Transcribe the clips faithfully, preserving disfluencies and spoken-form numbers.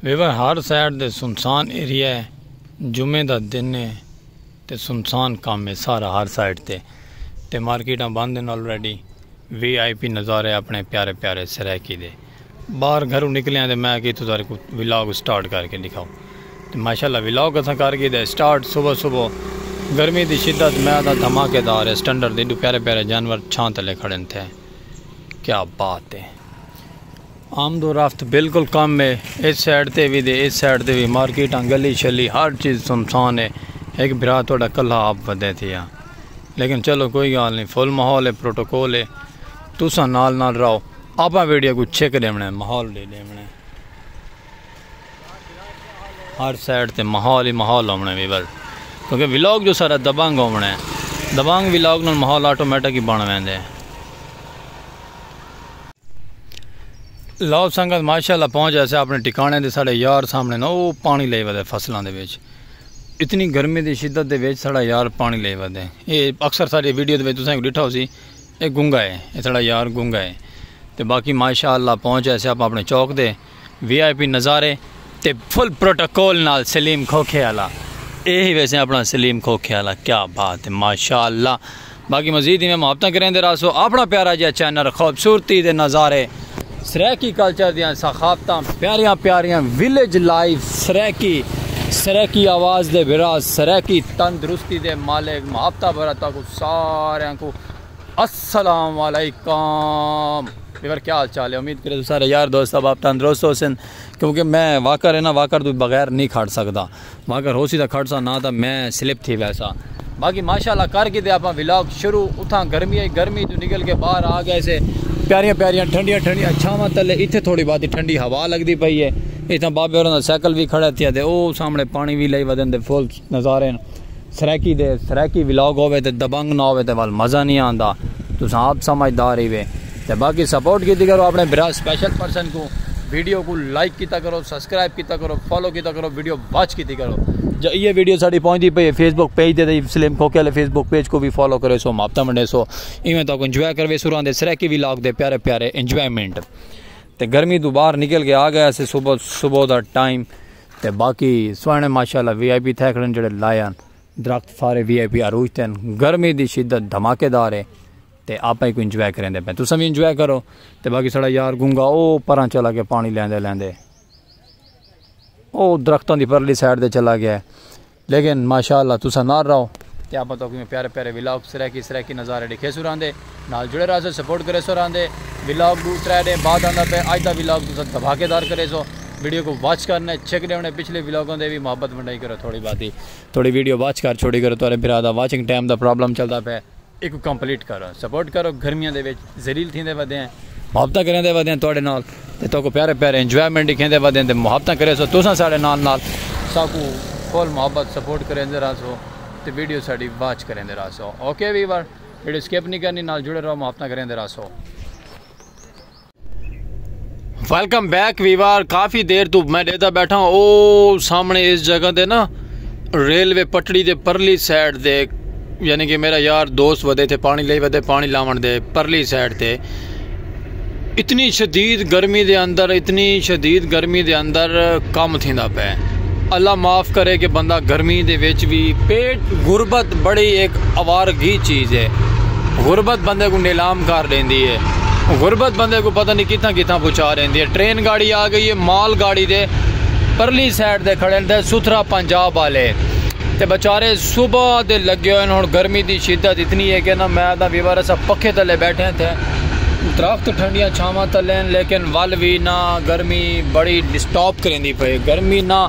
Viewer, ہر side تے سنسان ایریا ہے۔ جمعے دا دن ہے تے سنسان کم ہے سارا ہر سائیڈ تے۔ تے مارکیٹاں بند ہیں آلریڈی۔ وی آئی پی نظارے اپنے پیارے پیارے سرائیکی دے۔ باہر گھروں نکلے ہیں تے میں کہ تساں کو ولاگ سٹارٹ کر کے دکھاؤ۔ تے ماشاءاللہ ولاگ اساں کر کے دے سٹارٹ صبح صبح۔ گرمی دی شدت میں دا دھماکے دار ہے۔ سٹینڈرڈ دے ڈو پیارے پیارے جانور چھاں تلے کھڑے تھے۔ کیا بات ہے۔ آمد و رفت بالکل کم ہے۔ اس سائیڈ تے بھی دے، اس سائیڈ تے بھی مارکیٹاں، گلی شلی، ہر چیز سنسان ہے۔ ایک بھرا تہاڈا کلھا آپ ودے تھیا۔ لیکن چلو کوئی گال نہیں، فل ماحول ہے، پروٹوکول ہے۔ تساں نال نال رہو، آپاں ویڈیو کو چیک ڈیونے، ماحول ڈے ڈیونے۔ ہر سائیڈ تے ماحول ہی ماحول ہووݨے ویور، کیونکہ ولاگ جو سارا دبنگ ہووݨے۔ دبنگ ولاگ نال ماحول آٹومیٹک ہی بݨ ویندے۔ لو سنگت، ماشاءاللہ پہنچ ایسے اپنے ٹھکانے دے۔ ساڈے یار سامنے نا، او پانی لے ودے فصلاں دے وچ۔ اتنی گرمی دی شدت دے وچ ساڈا یار پانی لے ودے۔ اے اکثر ساڈی ویڈیو دے وچ تساں کو ڈٹھا ہوسی، اے گنگا ہے، اے ساڈا یار گنگا ہے۔ تے باقی ماشاءاللہ پہنچ ایسے آپ اپنے چوک دے۔ وی آئی پی نظارے تے فل پروٹوکول نال سلیم کھوکھے والا۔ اے ہی ویسے اپنا سلیم کھوکھے والا، کیا بات ہے، ماشاءاللہ۔ باقی مزید ہی میں محبتاں کریں دے راسو، اپنا پیارا جہا چینل خوبصورتی دے نظارے، سرائیکی کلچر دیاں ثقافتاں، پیاریاں پیاریاں ویلیج لائف، سرائیکی، سرائیکی آواز دے براز، سرائیکی تندرستی دے مالک، محبتاں بھرا تاکو سارے کو السلام علیکم۔ ویور، کیا حال چال ہے؟ امید کرے تو سارے یار دوست احباب تندرست ہوسن، کیونکہ میں واکر ہے نا، واکر تو بغیر نہیں کھڑ سکدا۔ واکر ہوسی تاں کھڑسا، نہ تاں میں سلپ تھی ویسا۔ باقی ماشاءاللہ کر کے تے آپاں ولاگ شروع۔ اتھاں گرمی آئی، گرمی تو نکل کے باہر آ گئے سے۔ پیاریاں پیاریاں ٹھنڈیاں ٹھنڈیاں چھاواں تلے، اتھے تھوڑی بہت ٹھنڈی ہوا لگدی پئی ہے۔ اتھاں بابے ہوراں دا سائیکل بھی کھڑا تھیا تے او سامنے پانی بھی لئی ودن دے فل نظارے ہن۔ سرائیکی دے، سرائیکی ولاگ ہووے تے دبنگ نہ ہووے تے ول مزہ نہیں آندا۔ تساں آپ سمجھدار ہی وے۔ تے باقی سپورٹ کیتی کرو اپنے برا سپیشل پرسن کو، ویڈیو کو لائک کیتا کرو، سبسکرائب کیتا کرو، فالو کیتا کرو، ویڈیو واچ کیتی کرو۔ جو یہ ویڈیو ساڈی پہنچدی پئی ہے فیس بک پیج تے، تے سلیم کھوکھے والے فیس بک پیج کو بھی فالو کرے سو، محبتاں ونڈے سو۔ ایویں تاکو انجوائے کروے سراں دے سرائیکی ولاگ دے پیارے پیارے انجوائمنٹ۔ تے گرمی تو باہر نکل کے آ گیا سے صبح، صبح دا ٹائم۔ تے باقی سوہنے ماشاءاللہ وی آئی پی تھے کھڑن جڑے لائے ہن۔ درخت سارے وی آئی پی عروج تے ہن۔ گرمی دی شدت دھماکے دار ہے۔ تے آپاں ہی کو انجوائے کریندے پئے۔ تساں بھی انجوائے کرو۔ تے باقی ساڈا یار گنگا او پراں چلا گیا پانی لیندے لیندے۔ او درختاں دی پرلی سائیڈ تے چلا گیا ہے۔ لیکن ماشاءاللہ تساں نال رہو۔ تے آپاں تہاکوں پیارے پیارے ولاگ سرائیکی سرائیکی نظارے ڈکھے سو راندے۔ نال جڑے رہسو، سپورٹ کرے سو راندے۔ ولاگ ڈو ترے ڈے بعد آندا پئے۔ اج دا ولاگ تساں دھماکے دار کرے سو۔ ویڈیو کو واچ کرنے، چیک ڈیونے، پچھلے ولاگوں دے بھی محبت ونڈائی کرو تھوڑی باتی۔ تھوڑی ویڈیو واچ کر چھوڑی کرو، تہاڈے بھرا the watching time the problem چلدا پئے۔ ایکوں کمپلیٹ کرو، سپورٹ کرو۔ گرمیاں دے وچ ذلیل تھیندے ودے ہیں، محبتاں کریندے ودے ہیں تہاڈے نال، تے تہاکوں پیارے پیارے انجوائمنٹ ڈکھیندے ودے ہیں، تے محبتاں کریسو تساں ساڈے نال نال، ساکوں فل محبت سپورٹ کریندے رہسو، تے ویڈیو ساڈی واچ کریندے رہسو۔ اوکے ویور، ویڈیو سکپ نہیں کرنی، نال جڑے رہو، محبتاں کریندے رہسو۔ Welcome back viewers. کافی دیر تو میں ڈیدا بیٹھا ہوں، او سامنے اس جگہ دے نا، ریلوے پٹڑی دے پرلی سائیڈ دے، یعنی کہ میرا یار دوست ودے تھے پانی لے ودے، پانی لاون دے پرلی سائیڈ تے۔ اتنی شدید گرمی دے اندر، اتنی شدید گرمی دے اندر کم تھیندا پے۔ اللہ معاف کرے کہ بندہ گرمی دے وچ بھی، پیٹ، غربت بڑی ایک آوارگی چیز ہے۔ غربت بندے کو نیلام کر دیندی ہے۔ غربت بندے کو پتہ نہیں کتھاں کتھاں پہنچا دیندی ہے۔ ٹرین گاڑی آ گئی ہے، مال گاڑی دے پرلی سائیڈ دے کھڑے نے ستھرا پنجاب والے۔ تے بیچارے صبح دے لگے ہوئے نے۔ ہن گرمی دی شدت اتنی ہے کہ نا، میں تاں ویور اساں پکھے تلے بیٹھے تھے، درخت ٹھنڈیاں چھاواں تلے ہیں، لیکن ول وی نا گرمی بڑی ڈسٹرب کریندی پئی۔ گرمی نا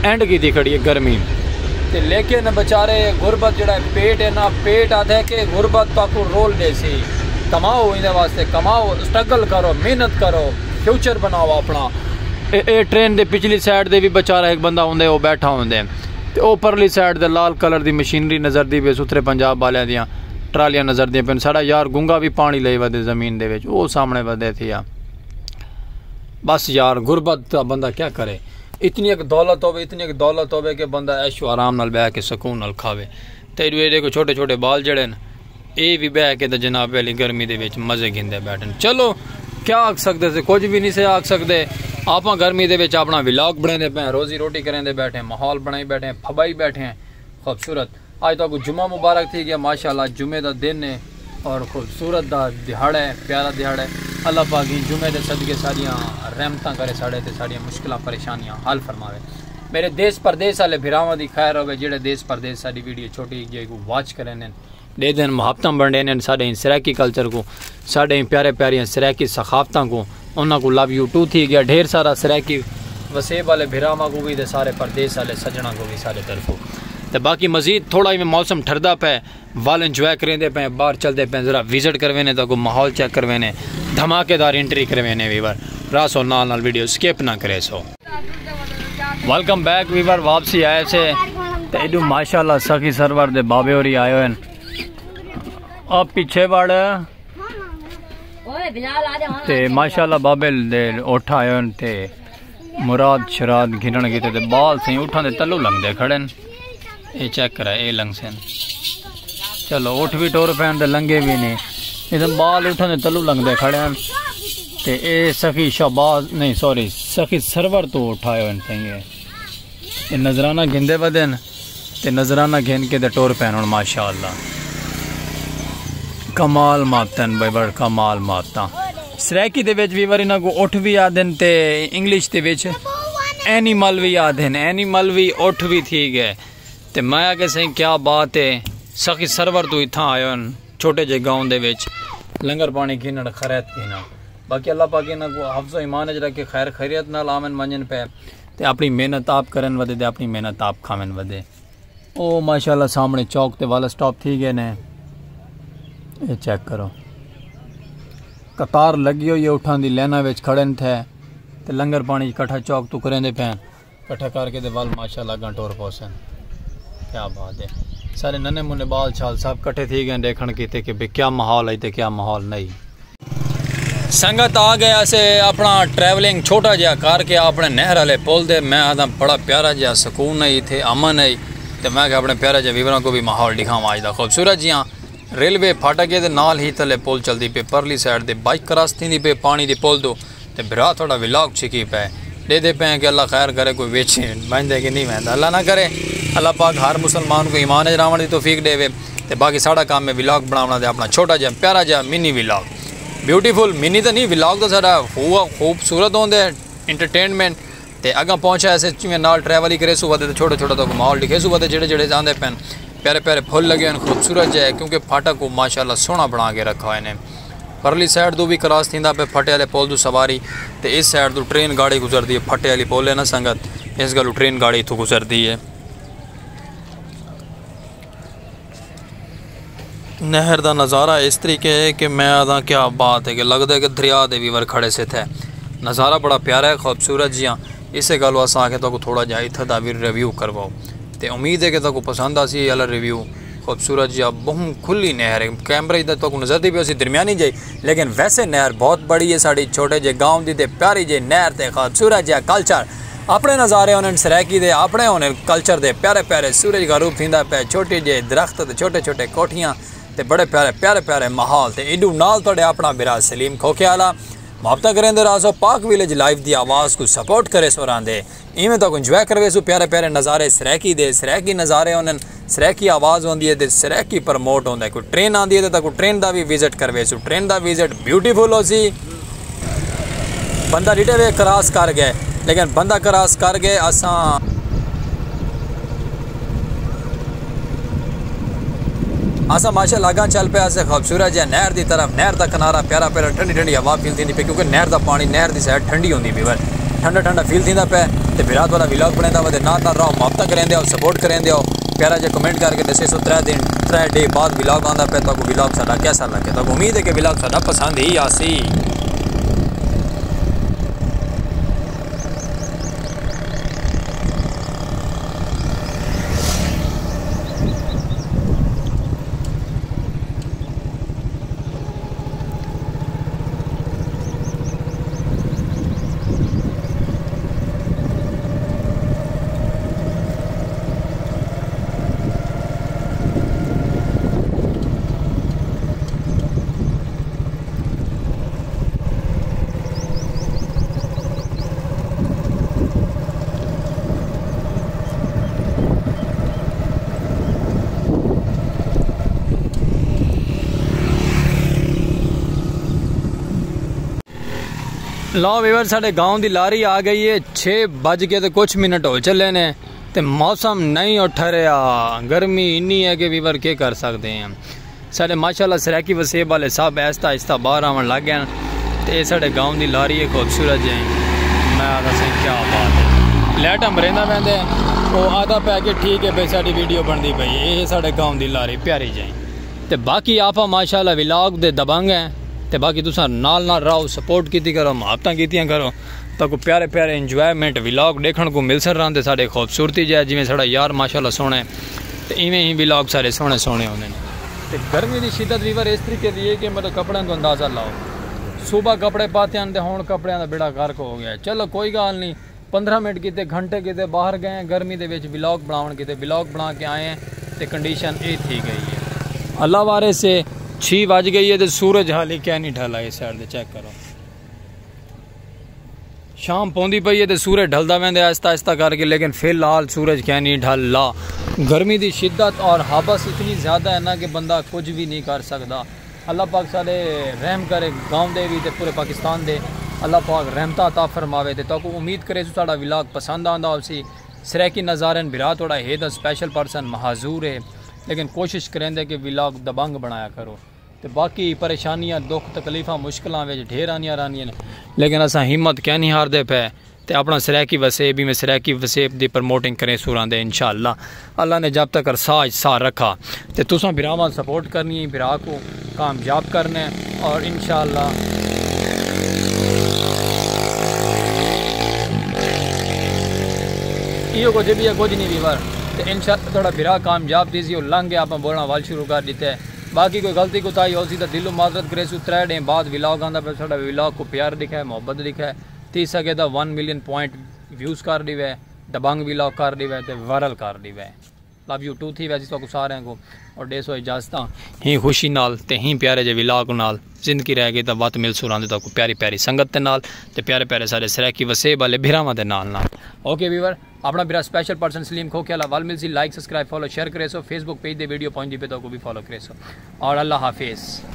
اینڈ کیتی کھڑی ہے گرمی۔ تے لیکن بیچارے غربت جڑا ہے، پیٹ ہے نا، پیٹ آدھے کہ غربت تاکو رول دے سی۔ کماؤ، ایندے واسطے کماؤ، سٹرگل کرو، محنت کرو، فیوچر بناؤ اپنا۔ اے، اے ٹرین دے پچھلی سائیڈ دے بھی بیچارہ ایک بندہ ہوندے، او بیٹھا ہوندے۔ تے او پرلی سائیڈ دے لال کلر دی مشینری نظر دی پئی، ستھرے پنجاب والیاں دیاں ٹرالیاں نظر دیاں پن۔ ساڈا یار گنگا بھی پانی لئی ودے زمین دے وچ، او سامنے ودے تھیا۔ بس یار، غربت دا بندہ کیا کرے؟ اتنی ایک دولت ہوے، اتنی ایک دولت ہوے کہ بندہ عیش و آرام نال بیٹھ کے سکون نال کھاوے۔ تے ایڈو ایڈے کو چھوٹے چھوٹے بال جڑے نے، اے بھی بہ کے تے جناب علی گرمی دے وچ مزے گھندے بیٹھن۔ چلو، کیا آکھ سکدے سے؟ کچھ بھی نہیں سے آکھ سکدے۔ آپاں گرمی دے وچ اپݨا ولاگ بݨیندے پئے ہیں، روزی روٹی کریندے ٻیٹھے ہیں، ماحول بݨائی ٻیٹھے ہیں، پھٻائی ٻیٹھے ہیں۔ خوبصورت۔ اڄ تہاکوں جمعہ مبارک تھی ڳیا، ماشاءاللہ جمعے دا ݙن ہے اور خوبصورت دا ݙیہاڑا ہے، پیارا ݙیہاڑا ہے۔ اللہ پاک ایں جمعے دے صدقے ساݙیاں رحمتاں کرے ساݙے تے ساݙیاں مشکلاں پریشانیاں حل فرماوے۔ میرے دیس پردیس آلے بھراواں دی خیر ہووے، جیڑھے دیس پردیس ساݙی ویڈیو چھوٹی جئی کوں واچ کریندن، ݙیدن، محبتاں ونڈیندن ساݙے ایں سرائیکی کلچر کوں، ساݙے ایں پیارے پیاریاں سرائیکی ثقافتاں کوں۔ انہاں کوں لو یو ٹو تھی ڳیا، ڈھیر سارا سرائیکی وسیب آلے بھراواں کوں وی تے سارے پردیس آلے سڄݨاں کوں وی ساݙے طرفوں۔ تے باقی مزید تھوڑا ایویں موسم ٹھردا پئے، ول انجوائے کریندے پئے، ٻاہر چلدے پئے، ذرا وزٹ کروینے، تہاکوں ماحول چیک کروینے، دھماکے دار انٹری کروینے ویور۔ رہسو نال نال، ویڈیو سکپ نہ کریسو۔ ویلکم بیک ویور، واپسی آئے سے تے ایݙو ماشاءاللہ سخی سرور دے بابے ہوری آئے ہوئے ہن۔ آ پچھے وڑ تے ماشاءاللہ بابے دے اٹھ آئے ہوئے ہن تے مراد شراد گھنݨ کیتے تے بال سئیں اٹھاں دے تلو لنگھدے کھڑے ہن۔ اے چیک کرا، اے لنگسن۔ چلو، اٹھ وی ٹر پئن تے لنگھے وی نی۔ اے تے بال اٹھاں دے تلو لنگھدے کھڑے ہن۔ تے اے سخی شہباز، نہیں، سوری، سخی سرور توں اٹھ آئے ہوئے ہن سئیں اے۔ اے نذرانہ گھندے ودن تے نذرانہ گھن کے تے ٹر پئن ہن، ماشاءاللہ۔ کمال محبتاں بھائی، بڑ کمال محبتاں۔ سرائیکی دے وچ ویور انہاں کوں اٹھ وی آہدن تے انگلش دے وچ اینیمل وی آہدن، اینیمل وی اٹھ وی تھی ڳئے۔ تے میں آکھیا سئیں کیا بات ہے، سخی سرور توں اتھاں آئے ہن، چھوٹے جے گاؤں دے وچ لنگر پاݨی گھنݨ، خیرات گھنݨ۔ باقی اللہ پاک انہاں کوں حفظ و ایمان وچ رکھے، خیر خیریت نال آون ونڄن پئے تے اپݨی محنت آپ کرن ودے تے اپݨی محنت آپ کھاون ودے۔ او ماشاءاللہ سامݨے چوک تے والا سٹاپ تھی ڳئے نے۔ اے چیک کرو، قطار لڳی ہوئی ہے، اٹھاں دی لائناں وچ کھڑن تھے تے لنگر پاݨی اکٹھا چوک توں کریندے پئن۔ کٹھا کر کے تے ول ماشاءاللہ اڳاں ٹر پوسن۔ کیا بات ہے۔ سارے ننے منے ٻال چھال سب کٹھے تھی ڳئے ݙیکھݨ کیتے کہ بھئی کیا ماحول ہے تے کیا ماحول نہیں۔ سنگت آ ڳئے اسے اپݨا ٹریولنگ چھوٹا جہا کر کے اپݨے نہر والے پل تے۔ میں آہداں بڑا پیارا جہا سکون ہے اتھے، امن ہے۔ تے میں کہ اپݨے پیارے جہے ویوراں کوں وی ماحول ݙکھاواں اڄ دا خوبصورت جیہاں۔ ریلوے پھاٹک ہے تے نال ہی تلے پل چلدی پئی، پرلی سائیڈ تے بائیک کراس تھیندی پئی پاݨی دے پل توں۔ تے بھرا تہاݙا ولاگ چھکی پئے، ݙیہدے پئے ہیں کہ اللہ خیر کرے کوئی وچ ویندے کہ نہیں ویندا، اللہ نہ کرے۔ اللہ پاک ہر مسلمان کوں ایمان وچ رہوݨ دی توفیق ݙیوے۔ تے باقی ساݙا کم ہے ولاگ بݨاوݨا تے اپݨا چھوٹا جہا پیارا جہا منی ولاگ، بیوٹیفل منی تاں نہیں، ولاگ تاں ساݙا خو-، خوبصورت ہوندے، انٹرٹینمنٹ۔ تے اڳاں پہنچا اسے جیویں نال ٹریول ہی کریسوں ودے تے چھوٹا چھوٹا تہاکوں ماحول ݙکھیسوں ودے جیڑھے جیڑھے آندے پئن۔ پیارے پیارے پھل لڳے ہن، خوبصورت جئے، کیونکہ پھاٹک کوں ماشاءاللہ سوہݨا بݨا کے رکھا ہوئے نے۔ پرلی سائیڈ توں وی کراس تھیندا پئے پھٹے والے پل توں سواری، تے اس سائیڈ توں ٹرین گاڑی گزردی ہے۔ پھٹے والی پل ہے نا سنگت، اس گالوں ٹرین گاڑی اتھوں گزردی ہے۔ نہر دا نظارہ اس طریقے ہے کہ میں آہداں کیا بات ہے، کہ لڳدا ہے کہ دریا دے ویور کھڑے سے تھے۔ نظارہ بڑا پیارا ہے، خوبصورت جیہاں۔ اسے گالوں اساں آکھیا تہاکوں تھوڑا جیہاں اتھاں دا وی ریویو کرواؤ۔ تے امید ہے کہ تہاکوں پسند آسی اے آلا ریویو۔ خوبصورت جیہاں ٻہوں کھلی نہر ہے، کیمرے دا تہاکوں نظردی پئی ہوسی درمیانی جئی، لیکن ویسے نہر بہت بڑی ہے ساݙی چھوٹے جے گاؤں دی، تے پیاری جے نہر تے خوبصورت جیہاں کلچر۔ اپݨے نظارے ہوندن سرائیکی دے، اپݨے ہوندن کلچر دے پیارے پیارے۔ سورج غروب تھیندا پئے، چھوٹے جے درخت تے چھوٹے چھوٹے کوٹھیاں تے بڑے پیارے پیارے پیارے ماحول۔ تے ایݙو نال تہاݙے اپݨا بھرا سلیم کھوکھے آلا۔ محبتاں کریندے رہسو، پاک ویلیج لائیو دی آواز کوں سپورٹ کریسو رہندے۔ ایویں تہاکوں انجوائے کرویسوں پیارے پیارے نظارے سرائیکی دے، سرائیکی نظارے ہوندن، سرائیکی آواز ہوندی ہے تے سرائیکی پروموٹ ہوندا ہے۔ کوئی ٹرین آندی ہے تے تہاکوں ٹرین دا وی وزٹ کرویسوں، ٹرین دا وزٹ بیوٹیفل ہوسی۔ بندہ ݙٹھے وے کراس کر ڳئے، لیکن بندہ کراس کر ڳئے۔ اساں، اساں ماشاءاللہ اڳاں چل پئے اسے خوبصورت جیہاں نہر دی طرف۔ نہر دا کنارہ پیارا پیارا، ٹھنڈی ٹھنڈی ہوا فیل تھیندی پئی، کیونکہ نہر دا پاݨی نہر دی سائیڈ ٹھنڈی ہوندی پئی ول، ٹھنڈا ٹھنڈا فیل تھیندا پئے۔ تے بھرا تہاݙا ولاگ بݨیندا ودے، نال نال رہو، محبتاں کریندے ہو، سپورٹ کریندے ہو۔ پیارا جیہا کمنٹ کر کے ݙسیسو، ترے دن، ترے ڈے بعد ولاگ آندا پئے، تہاکوں ولاگ ساݙا کیسا لڳے؟ تہاکوں امید ہے کہ ولاگ ساݙا پسند ہی آسی۔ لو ویور، ساڈے گاؤں دی لاری آ گئی ہے۔ چھ بج کے تے کچھ منٹ ہو چلے نے، تے موسم نہیں اٹھ رہا۔ گرمی انی ہے کہ ویور کے کر سکدے ہیں۔ ساڈے ماشاءاللہ سرائیکی وسیب والے سب آہستہ آہستہ باہر آون لگ گئے ہیں۔ تے اے ساڈے گاؤں دی لاری ہے، خوبصورت جی۔ میں آکھاں سائیں، کیا بات ہے۔ لائٹاں مریندہ ویندے، او آدھا پہ کہ ٹھیک ہے بھئی، ساڈی ویڈیو بندی پئی ہے۔ اے ساڈے گاؤں دی لاری پیاری جی۔ تے باقی آپاں ماشاءاللہ ولاگ دے دبنگ ہیں۔ تے باقی تساں نال نال راہو، سپورٹ کیتی کرو، محبتاں کیتیاں کرو، تاکو پیارے پیارے انجوائمنٹ ولاگ ڈیکھن کو مل سن رہن۔ تے ساڈے خوبصورتی جے، جویں ساڈا یار ماشاءاللہ سوہنے، تے ایویں ہی ولاگ سارے سوہنے سوہنے ہوندے نے۔ تے گرمی دی شدت ویور اس طریقے دی ہے کہ مطلب کپڑیاں کو اندازہ لاؤ۔ صبح کپڑے پاتے ہیں تے ہن کپڑیاں دا بیڑا غرق ہو گیا ہے۔ چلو کوئی گال نہیں، پندرہ منٹ کیتے، گھنٹے کیتے باہر گئے ہیں، گرمی دے وچ ولاگ بناون کیتے، ولاگ بنا کے آئے ہیں تے کنڈیشن اے تھی گئی ہے۔ اللہ وارث ہے، چھ وج گئی ہے تے سورج حالی کیا نہیں ڈھلا۔ اے سائیڈ تے چیک کرو، شام پوندی پئی ہے تے سورج ڈھلدا ویندے آہستہ آہستہ کر کے، لیکن فی الحال سورج کیا نہیں ڈھلا۔ گرمی دی شدت اور ہابس اتنی زیادہ ہے نا کہ بندہ کچھ بھی نہیں کر سکدا۔ اللہ پاک سارے رحم کرے، گاؤں دے بھی تے پورے پاکستان دے۔ اللہ پاک رحمتاں عطا فرماوے۔ تے تہاکوں امید کریسوں ساڈا ولاگ پسند آندا ہوسی۔ سرائیکی نظارن بھرا تہاڈا ہے دا سپیشل پرسن معذور ہے، لیکن کوشش کریندے کہ ولاگ دبنگ بنایا کرو۔ تے باقی پریشانیاں، دکھ، تکلیفاں، مشکلاں وچ ڈھیر آندیاں رہندیاں نے، لیکن اساں ہمت کیا نہیں ہاردے پے۔ تے اپنا سرائیکی وسیب، ایویں سرائیکی وسیب دی پروموٹنگ کریسوں رہندے انشاءاللہ۔ اللہ نے جب تک ساہ اچ ساہ رکھا۔ تے تساں بھراواں سپورٹ کرنی ہے، بھرا کو کامیاب کرنا ہے، اور انشاءاللہ ایہو کچھ بھی ہے، کچھ نہیں ویور۔ تے انشاءاللہ تہاڈا بھرا کامیاب تھیسی۔ او لنگھ گیا، آپاں بولنا ول شروع کر ڈتے۔ باقی کوئی غلطی کوتاہی ہوسی تاں دلوں معذرت کریسوں۔ ترے ڈینھ بعد ولاگ آندا پیا، ساڈا ولاگ کو پیار ڈکھائے، محبت ڈکھائے۔ تھی سکے تاں ون ملین پوائنٹ ویوز کر ڈیوے، دبنگ ولاگ کر ڈیوے تے وائرل کر ڈیوے۔ لو یو ٹو تھی ویسی تہاکوں ساریاں کو، اور ڈیسو اجازتاں۔ ہی خوشی نال تے ہی پیارے جے ولاگ نال۔ زندگی رہ گئی تاں وت ملسوں رہندے تہاکوں پیاری پیاری سنگت دے نال تے پیارے پیارے سارے سرائیکی وسیب والے بھراواں دے نال نال۔ اوکے ویور، اپنا بھرا سپیشل پرسن سلیم کھوکھے والا ول ملسی۔ لائک، سبسکرائب، فالو، شیئر کریسو۔ فیس بک پیج دے ویڈیو پہنچدی پئی تہاکوں بھی فالو کریسو۔ اور اللہ حافظ۔